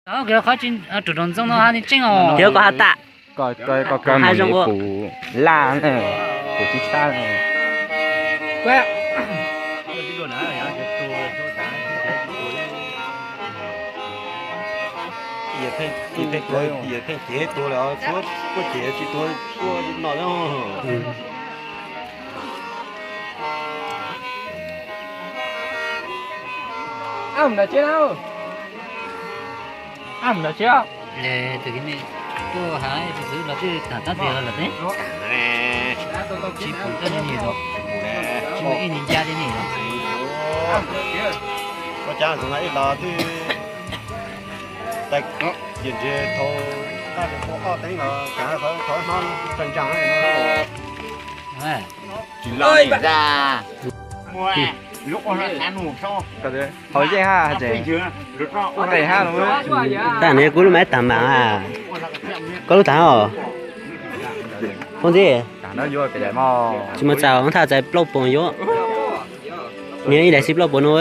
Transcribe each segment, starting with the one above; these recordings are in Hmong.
Qhov tsis, tus rau ntxooj no hab tseeb os. Yog koj hab tam. Koj koj koj mus puv laj na, puv tib tshab na. Pheej cev tuag lawm, tuaj cev tsis tuag, tuaj no. Ab, mus nram tsev na. Ab, mus nram tsev. Tus tuaj has tus xwb los twb tham tab tias los teb. Tsis pom koj li los, tsis muaj ib niag ncaj li ne los. Koj cas tus no ib los twb tais ces ntshe thaum koj tus qoj teeb los kav qhov hnob tsa ntsa no. Tsis los li da. Muaj lub ua hlo xav nug soj. Hauv yeej hab hais tias ua qes hab no. Tag nrho kuv lub maiv tag mam. Koj lub tag os. Phooj ywg, tsis muaj txaus, thaj txais plaub puas yuav. Niag ib daim xij plaub puas no.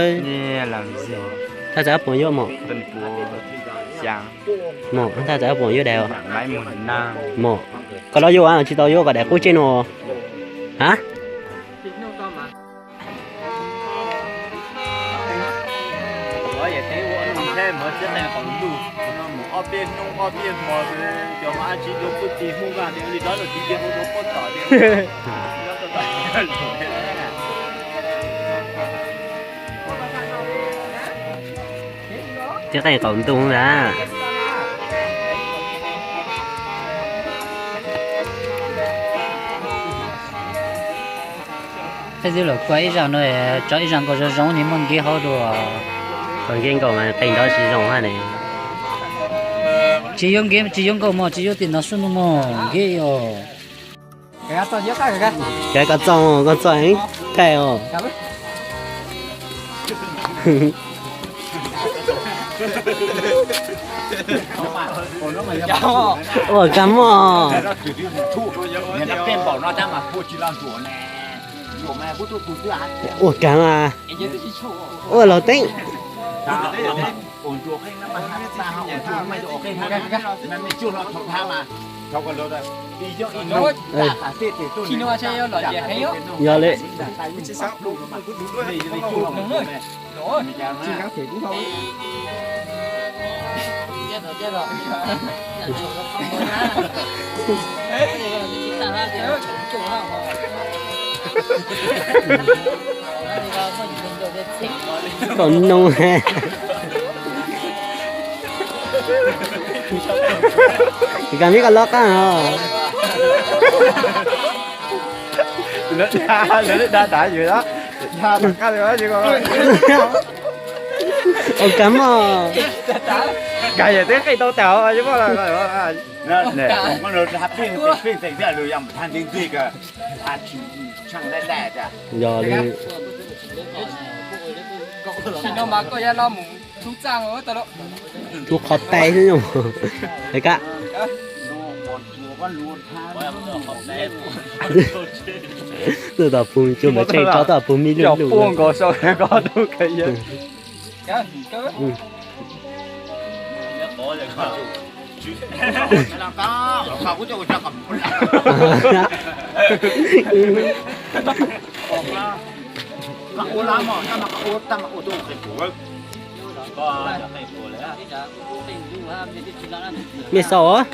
Thaj txais ob puas yuav mog. Mog, thaj txais ob puas yuav daim os. Mog, koj los yuav tsis tau yuav koj daim qub tseg no. Ha? Tib qeej qaum ntuj na. Peb twb los kua ib zaug no, tso ib zaug nkaus zoo zoo ne muaj nkeb hauv dua. Koj nkeb nkaus mas qeej nrov tsis zoo hab ne. Tsis yuav nkeb, tsis yuav nkaus mog, tsis yuav tim no sub no mog, nkeb os. Koj txog, koj txog thaij os. Ua kag mog. Ua kag mas. Ua los teeb. Yog li. Tau noo. Koj mib koj lob qab os. Ua kag mog. Kag yam twb qeej tau tas. Yog li. Tub qhov tais xwb no. Kab. Tuaj tom pug cuag npawg Tseej tso tuaj tom pug me lug lug. Mej xaus os.